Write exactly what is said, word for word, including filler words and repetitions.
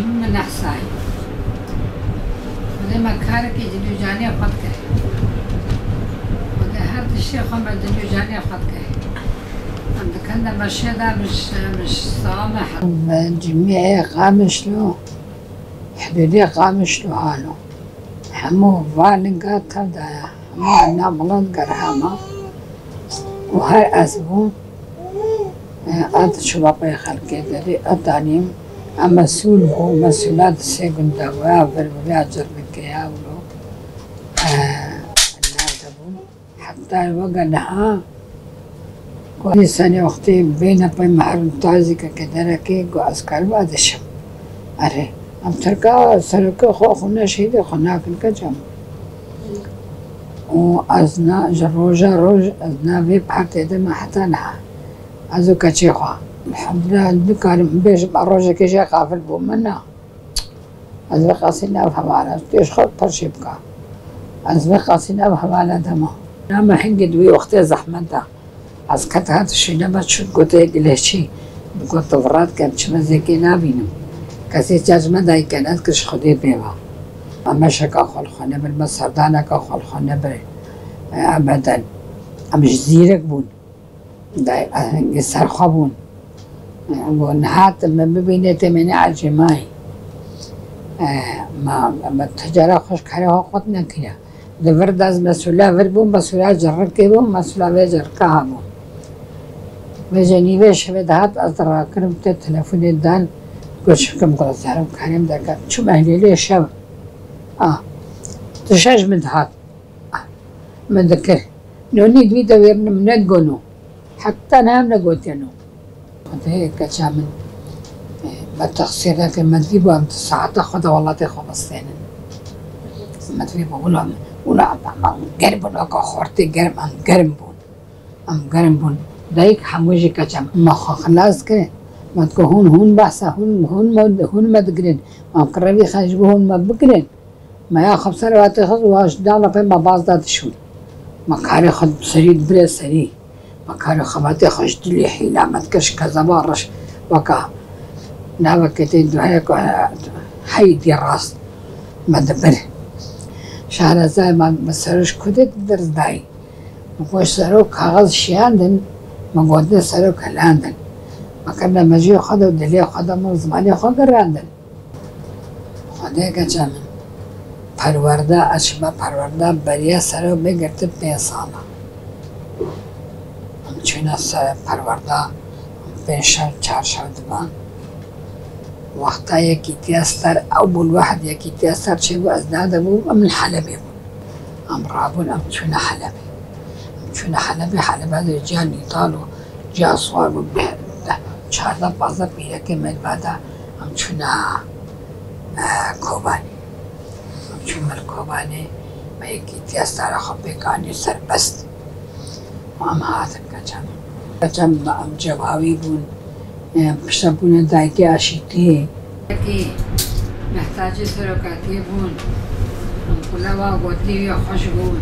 Min nehsayî. Xwedê me karekî dilûcanê xwe dike. Xwedê her tiştê xwe me dilûcanê xwe dike. Em dikin de meşê de min ş-, min ş-, sawa me he. Cimiyê Qamişlo, hududê Qamişlo halo. Hemû va linga tev daya. Hemû nav milet gerhama. Û her ez bûm, e, ez diçûma pey xelkê derê, ez danîm, em mesûl bû, mesûla di sê gunda waya vir wila Cirnikê ya wilo, e, nav de bûm. Heta weke niha, ku dîsanê wextê bêne pey me herin tazîkeke derekê, ku ez karim ez diçim. Erê, em Tirka serokê xwe, xwe ne şehîdê xwe nakin keça min. Û ez na, ji roja roj, ez navê partê de me heta niha. Ez û keçê xwe. Elhamdulillah, ez nikarim bêjim, ez rojekê jê qafil bûm, min na. Ez vê qasî nav hevale, tu ji xwe pir jê bika. Ez vê qasî nav hevale de me. Na me hingê di wî wextê zehmet de. Ez ket hat şûneme çûn gote lehçî, bi got tu virat kem çi me zêkê nabînim. Kesê çerç me dayken ez kir ji Xwedê pê ve. Me meşeka xwe li xwe nebir, me serdaneka xwe li xwe nebir. E, ebeden. Em ji zîrek bûn. Day, e, hingê ser xwe bûn. E, got niha tu me bibîne tê me neercêmayî. E, ma, me tu cara xwe ji karê xwe qut nekiriye. Di vir de ez mesûla vir bûm, mesûla Cirrikê bûm, mesûla vê Cirrika hebûm. Vêca nîvê şevê dihat, ez dirakirim tê telefonê dan, goçikim ku ez herim karê min derket. Çûm Ehlêlê şev. A, tu şeş min dihat. A, min dikir. Nonî divî de wêrnim ne gono. Heta niha em negotiye no. Xwedê keça min, e, me texsîr neke, me divî bû em di saeta xwe de welatê xwe bistênin. Me divî bû wila, wila em, em germ bûn, weka xortê germ, em germ bûn. Em germ bûn. Dayik hemû jî keça min. Me xwe xilas kirin. Me digo hûn, hûn behsa, hûn, hûn me, hûn me digirin. Em kirevî xwe ji bo hûn me bigirin. Me ya xwe bi ser wê têxist û ji dala pê me baz da dişûn. Me karê xwe serî dibirê serî. Me karê xebatê xwe ji dilê hîla me dikir ji kezeba reş weka navekê tê duheye ku heyî dî rast me dibir. Şehrezayê me bi seroj kudê dirz dayî. Me got serok kaxez şiyandin, me gotin serok helandin. Me kirine mejiyê xwe de û dilê xwe de min zimanê xwe girandin. Xwedê keça min. Perwerde, ez çima perwerde beriya sero bê girtin pênc sala. Em çûne ser perwerde, em pênc şev, çar şev diban. Wexta yekîtiya ser, ew bûn wehd yekîtiya ser çêbû, ez nade bûm, em li Helebê bûn. Em rabûn, em çûne Helebê. Em çûne Helebê, Helebe de ciya nîtal û ciya siwar bû, bih-, de-, çardeh pazdeh pîrekê me li ba de, em çûne, e, Kobanê. Em çûn me li Kobanê, me yekîtiya sera xwe pêk anî serbest. Û em hatin keça me. Keça me em cewawî bûn, e, pişta bûne dayikê aşîtiyê. Wekî mehtacê serokatiyê bûn, em kulewa gotî wê xweş bûn.